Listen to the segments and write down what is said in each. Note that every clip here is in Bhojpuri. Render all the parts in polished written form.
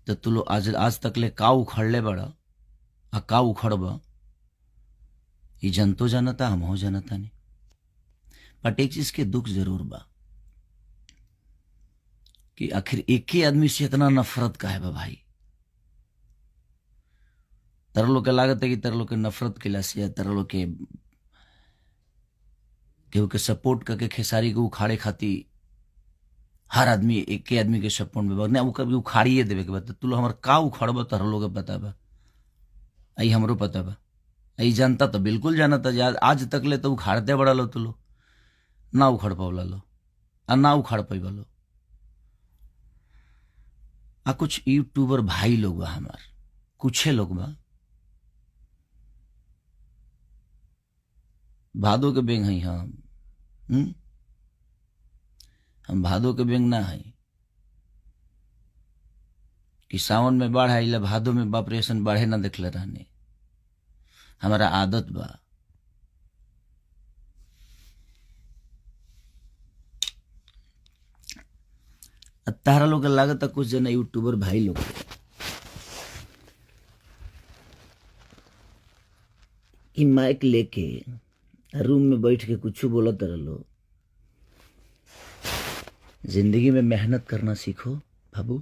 तो तू लोग आज आज तक ले का उखड़ले बड़ा आ का उखड़ब, ई जनतो जानता, हमहू जानता नहीं। बट एक चीज के दुख जरूर बा कि आखिर एक ही आदमी से इतना नफरत काहे बा भाई। तर लोग के लागत है कि तर लोग के नफरत के से या तर लोग के केहू के सपोर्ट करके खेसारी के उखाड़े खातिर हर आदमी एक के आदमी के सपोर्ट में बा। ना, उ कभी उखाड़िए देवे के बा। तो तू लोग हमर का उखाड़ब तोहरा लोग के पता बा, आई हमरो पता बा, आई जनता तो बिल्कुल जानता। आज तक ले तो उखाड़ते बड़ा लो तू लोग, ना उखाड़ पवला लो आ ना उखाड़ पैबा लो। आ कुछ यूट्यूबर भाई लोग बा हमार, कुछे लोग बा, भादो के बेंग हई हम। हम भादो के बेंग ना हई कि सावन में बाढ़ आइला भादो में बाप रे ऐसन बाढ़े ना देखले रहने। हमारा आदत बा। तारा लोग के लागत कुछ जना यूट्यूबर भाई लोग ई माइक लेके रूम में बैठ के कुछ बोलत रहो। जिंदगी में मेहनत करना सीखो बाबू,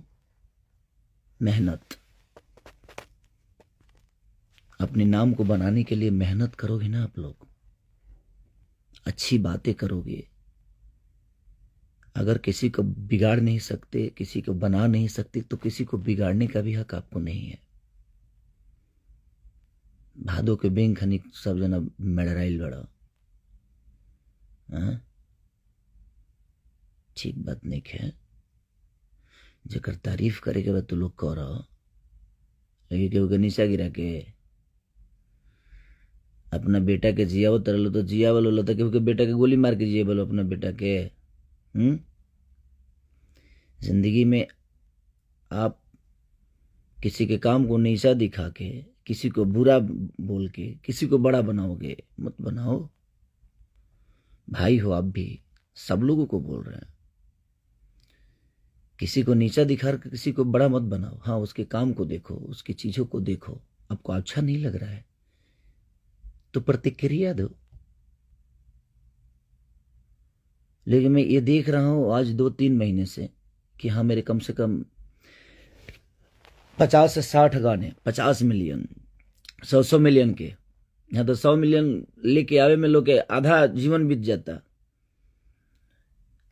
मेहनत, अपने नाम को बनाने के लिए मेहनत करोगे ना आप लोग, अच्छी बातें करोगे। अगर किसी को बिगाड़ नहीं सकते, किसी को बना नहीं सकते, तो किसी को बिगाड़ने का भी हक आपको नहीं है। भादो के बेंग खनी सब जना मेड़राइल बड़ा, हाँ? ठीक बात नहीं है। जेकर तारीफ करे के बाद तो लोग कह रहा, लेकिन केहू के नीचा गिरा के अपना बेटा के जियावत रहो तो जियावल होला, तो केहू के बेटा के गोली मार के जियावल अपना बेटा के। जिंदगी में आप किसी के काम को नीचा दिखा के, किसी को बुरा बोल के किसी को बड़ा बनाओगे, मत बनाओ। भाई हो आप भी, सब लोगों को बोल रहे हैं, किसी को नीचा दिखा के किसी को बड़ा मत बनाओ। हाँ, उसके काम को देखो, उसकी चीज़ों को देखो, आपको अच्छा नहीं लग रहा है तो प्रतिक्रिया दो। लेकिन मैं ये देख रहा हूँ आज 2-3 महीने से कि हाँ, मेरे कम से कम 50 से 60 गाने 50 मिलियन, 100 मिलियन के, यहाँ तो 100 मिलियन लेके आवे में लोग के आधा जीवन बीत जाता।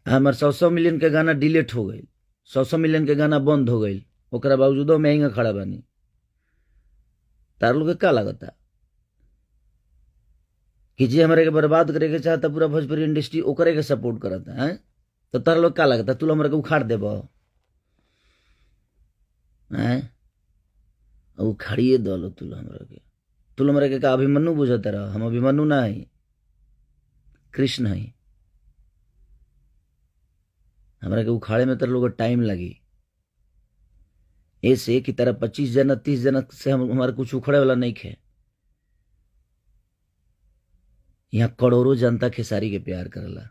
हमारे 100 मिलियन के गाना डिलीट हो गई, 100 मिलियन के गाना बंद हो गई, ओकरा बावजूदो महंगा खड़ा बानी। तार लोग के का लगता कि जे हमारे के बर्बाद करे के चाहता पूरा भोजपुरी इंडस्ट्री ओकरे के सपोर्ट करता है, तो तार लोग का लगता तू लोग हमारे के उखाड़ देब? हैं, उखाड़िए दलो तू लोग हमरा के। तू लोग हमरा के का अभिमन्यु बुझता रह? हम अभिमन्यु ना है, कृष्ण है। हमरा के उखाड़े में तर लोग टाइम लगी, ऐसे कि तरह 25 जना 30 जना से हम हमारे कुछ उखड़े वाला नहीं खे। यहाँ करोड़ों जनता खेसारी के प्यार करला।